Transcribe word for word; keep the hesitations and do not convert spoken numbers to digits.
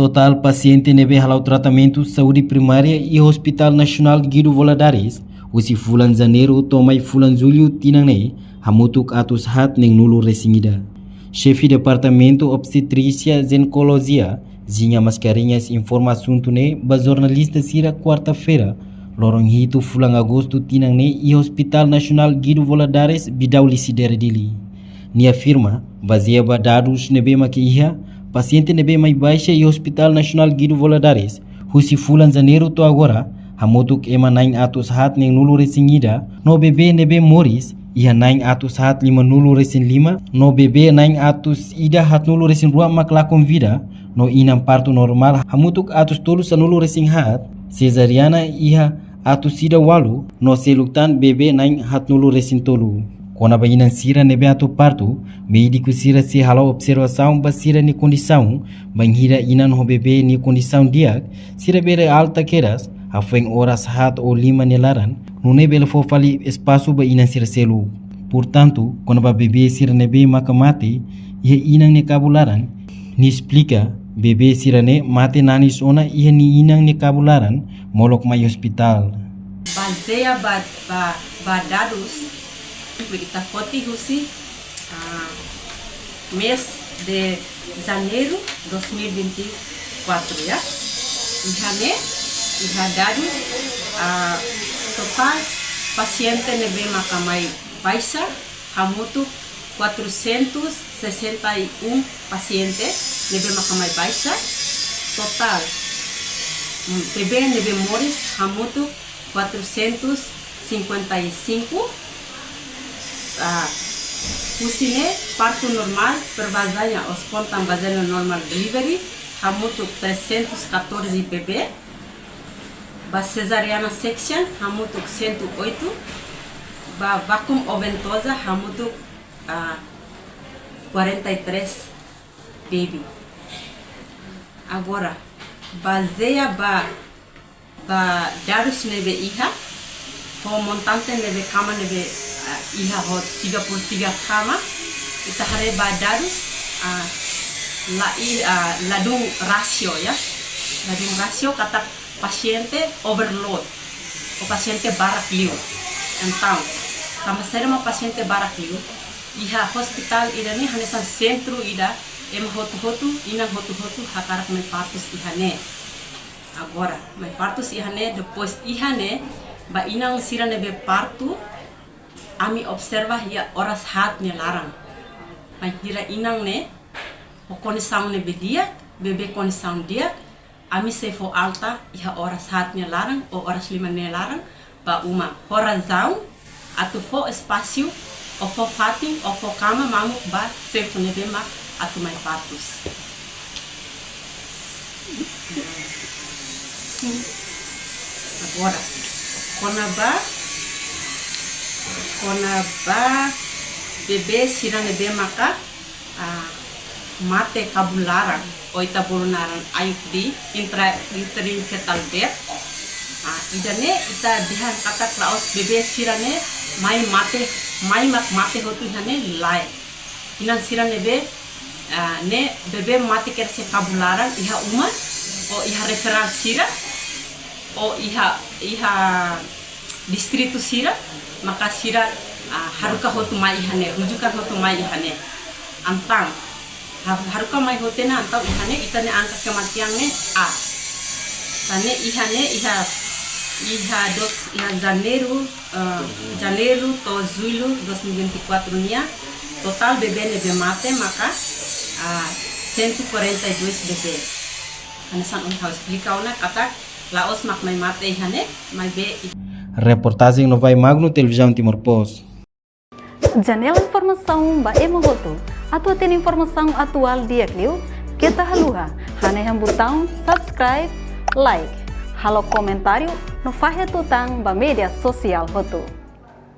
Totál pasiente ne'ebé hala'o tratamentu saúde primária iha Hospital Nasionál Guido Valadares, husi fulan Janeiru to'o mai fulan Jullu tinan ne'e, hamutuk atus haat neen-nulu resin ida. Xefe Departamentu Obstetrísia Jinekolojia, Zinha Mascarenhas, informa asuntu ne'e ba jornalista sira kuarta-feira, loron hitu fulan Agostu tinan ne'e, iha Hospital Nasionál Guido Valadares, Bidau Lisidere, Dili. Nia afirma, bazeia ba dadus ne'ebé mak iha, pasiente ne'ebé mai baixa iha Hospital Nasionál Guido Valadares, husi fulan Janeiru to'o agora, hamutuk ema na'in atus haat neen-nulu resin ida, no bebé ne'ebé moris, iha na'in atus haat lima-nulu resin lima, no bebé na'in atus ida haat-nulu resin rua mak lakon vida, no inan partu normál, hamutuk atus tolu sanulu resin haat, sezariana iha atus ida ualu, no seluk tan bebé na'in haat-nulu resin tolu. Kona-ba inan sira ne'ebé atu partu, médiku sira sei hala'o observasaun ba sira-nia kondisaun, bainhira inan ho bebé nia kondisaun di'ak, sira bele alta kedas, hafoin oras haat ou lima nia laran, nune'e bele fó fali espasu ba inan sira seluk. Portantu, kona-ba bebé sira ne'ebé maka mate, iha inan nia kabun laran, nia esplika, bebé sira-ne'e mate nanis ona iha nia inan nia kabun laran, molok mai hospital. Bazeia ba, ba, ba dadus, ita foti husi, ah, mês de Janeiro dois mil e vinte e quatro, ya. Iha ne'e, iha dadus, ah, totál pasiente ne'ebé maka mai baixa, hamutuk quatrocentos sessenta e um pasiente ne'ebé maka mai baixa, totál, mm, bebé ne'ebé moris, hamutuk quatrocentos cinquenta e cinco, ah, husi ne'e partu normál, per vaginal ou spontan vaginal normal delivery, hamutuk trezentos e catorze bebé, ba cesariana section, hamutuk cento e oito, ba vacuum ou ventosa, hamutuk, ah, quarenta e três baby. Agora, bazeia ba, ba dadus ne'ebé iha, ho montante ne'ebé kama ne'ebé, ah, iha ho tiga puluh tiga kama, ita haree ba dadus, ah, la i-, ah, ladún rasio, ya. Ladún rasio katak pasiente overload, ou pasiente barak liu. Entaun, tanba saida mak pasiente barak liu, iha hospital ida-ne'e hanesan sentru ida, ema hotu-hotu, inan hotu-hotu hakarak mai partus iha ne'e. Agora, mai partus iha ne'e, depois iha ne'e, ba inan sira ne'ebé partu, ami observa iha oras haat nia laran. Bainhira inan ne'e, ho kondisaun ne'ebé di'ak, bebé kondisaun di'ak, ami sei fó alta iha oras haat nia laran, ou oras lima nia laran, ba uma. Ho razaun, atu fó espasu, ou fó fatin, ou fó kama mamuk ba feto ne'ebé mak atu mai partus. Sin. Agora, kona-ba, kona-ba bebé sira ne'ebé maka, ah, mate kabun laran, ou ita bolu naran I U D, intrauterine fetal death. Ah, ida-ne'e ita dehan katak la'ós bebé sira-ne'e mai mate, mai mak mate hotu iha ne'e, lae. Inan sira ne'ebé, ah, ne'e bebé mate kedas iha kabun laran iha uma, ou iha referral sira, ou iha, iha distritu sira, maka sira, ah, haruka hotu mai iha ne'e, rujukan hotu mai iha ne'e. Entaun, ha-, haruka mai hotu ona, entaun iha ne'e, ita-nia angka kematian ne'e aas. Tan ne'e iha ne'e, iha, iha dos, iha Janeiru, ah, Janeiru to'o Jullu dois mil e vinte e quatro nian, totál bebé ne'ebé mate maka, ah, cento e quarenta e dois bebé. Hanesan ohin ha'u esplika ona katak la'ós mak mai mate iha ne'e, maibé i- Reportajen Novai Magno, Televizaun Timor Post. Janela informasaun ba ema hotu. Atu hatene informasaun atuál di'ak liu, keta haluha hanehan butaun subscribe, like, halo komentáriu no fahe tutan ba média sosiál hotu.